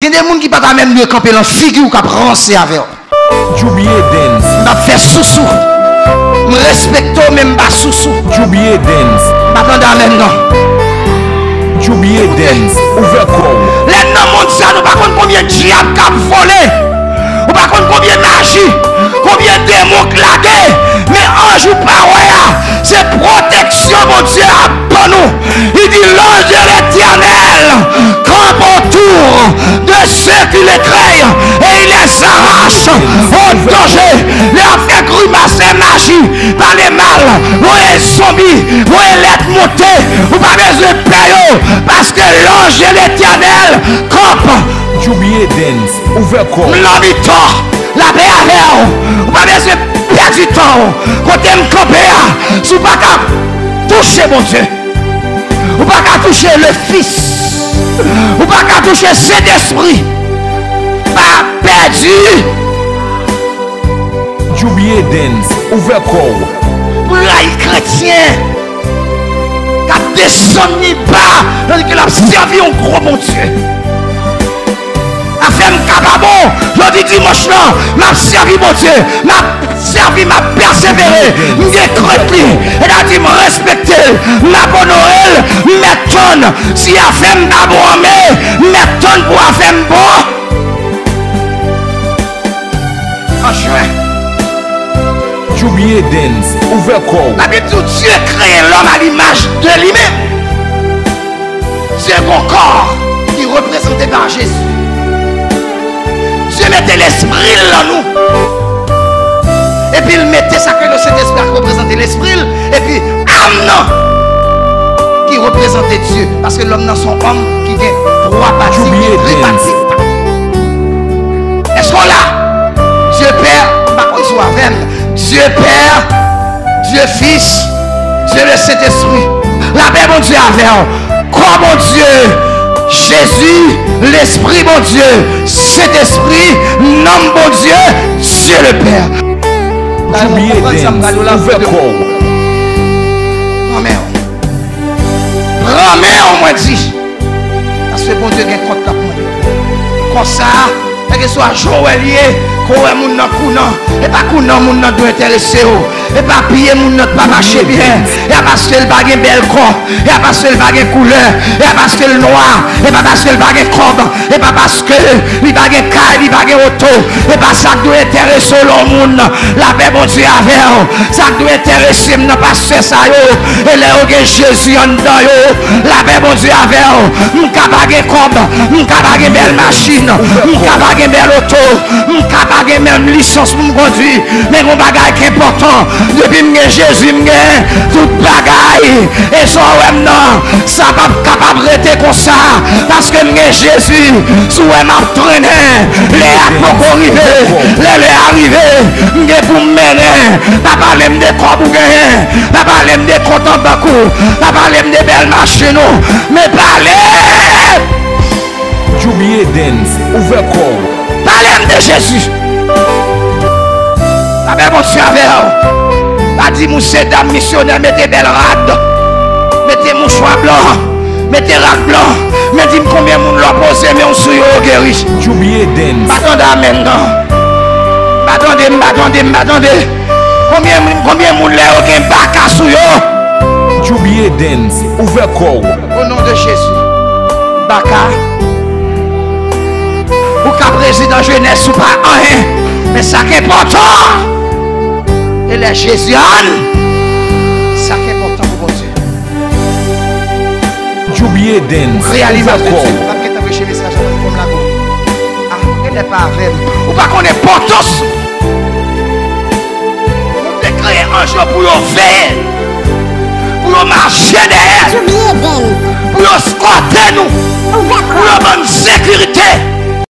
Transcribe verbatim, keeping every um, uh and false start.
Gen de moun ki pa ta menm dwe kanpe lan figi w k ap ranse avè w. Djoubye Dens. M ap fè sousou. M respekte w, men m pa sousou. Djoubye Dens. M pa tande amèn, non. Djoubye Dens. Ouvè kò w. Lè n nan mond sa, nou pa konn konbyen dyab k ap vole. Ou pa konn konbyen maji, konbyen demon k lage. Men anj ou pa wè a, se pwoteksyon Bondye ap ban nou. Li di, l'ange de l'Éternel campe autour de ceux qui le craignent et il les arrache au danger. Lè y ap fè grimas, fè maji, pale mal, voye zonbi, voye lèt monte, ou pa bezwen pè yo, paske l'ange de l'Éternel campe. Djoubye Dens, ouvè kò w. M nan mitan, lapè avè w. Ou pa bezwen pèdi tan w. Kote m kanpe a, si w pa ka touche Bondye, ou pa ka touche le Fils, ou pa ka touche Sentespri, pa pèdi. Djoubye Dens, ouvè kò w. Pou rayi kretyen k ap desann li ba, tandike l ap sèvi yon gwo Bondye. Afè m ka pa bon, jodi dimanch lan, m ap sèvi Bondye, m ap sèvi, m ap pèsevere, m gen krent li, sètadi m respekte l, m ap onore l, m mèt tann. Si afè m pa bon anmè, m mèt tann pou afè m bon. An jwen. Djoubye Dens, ouvè kò w. Labib di w, Dieu créé l'homme à l'image de lui-même. Dye gon kò ki reprezante pa Jezi. Dye mete lespri l nan nou. Epi l mete sa ke le Sentespri a reprezante lespri l. Epi anm nan ki reprezante Dye. Paske lòm nan se yon òm ki gen twa pati, ki gen tripati. Èske w la? Dye Pè, m pa konn si w avè m. Dye Pè, Dye Fis, Dye le Sentespri. Lapè Bondye avè w. Kò Bondye, Jezi, Lespri Bondye, Sentespri, nanm Bondye, Dye le Pè. Djoubye Dens, ouvè kò w. Pran men w. Pran men w, mwen di. Paske Bondye gen kont l ap mande. Konsa, kèlkeswa jan w wè l ye, ke w wè moun nan kounan, e pa kounan moun nan dwe enterese w. E pa piye moun nan k pa mache byen. E pa paske l pa gen bèl kò. E pa paske l pa gen koulè. E pa paske l nwa. E pa paske l pa gen kòb. E pa paske li pa gen kay, li pa gen oto. E pa sa k dwe enterese w lè yon moun. Lapè Bondye avè w. Sa k dwe enterese m nan pastè sa yo, e lè yo gen Jezi anndan yo, lapè Bondye avè w. M ka pa gen kòb, m ka pa gen bèl machin, m ka pa gen bèl oto, m ka pa gen menm lisans pou m kondwi, men gon bagay ki enpòtan. Depi m gen Jezi, m gen tout bagay. E sa w wè m nan, sa p ap kapab rete konsa, paske m gen Jezi. Si w wè m ap trennen, lè a poko rive. Lè lè a rive, m gen pou m mennen. Pa pale m de kòb ou genyen. Pa pale m de kont an bank ou. Pa pale m de bèl machin ou. Men pale! Djoubye Dens, ouvè kò w. Pale m de Jezi. Lapè Bondye avè w. Pa di m ou se dam misyonè, mete bèl rad, mete mouchwa blan, mete rad blan, men di m konbyen moun lè w poze men w sou yo, yo geri. Djoubye Dens. M pa tande amèn nan. M pa tande, m pa tande, m pa tande. Konbyen, konbyen moun lè yo gen baka sou yo? Djoubye Dens, ouvè kò w. O non de Jezi. Baka. Ou ka prezidan jenès ou pa anyen. Men sa k enpòtan, e lè Jezi ann, sa k enpòtan pou Bondye. Djoubye Dens, ouvè kò w. Ou reyalize Bondye p ap gentan preche mesaj la pou m lago. Ah, e lè pa avè m. Ou pa konn enpòtans. Ou te kreye anj yo pou yo veye, pou yo mache dèyè, pou yo eskòte nou, pou yo ban n sekirite.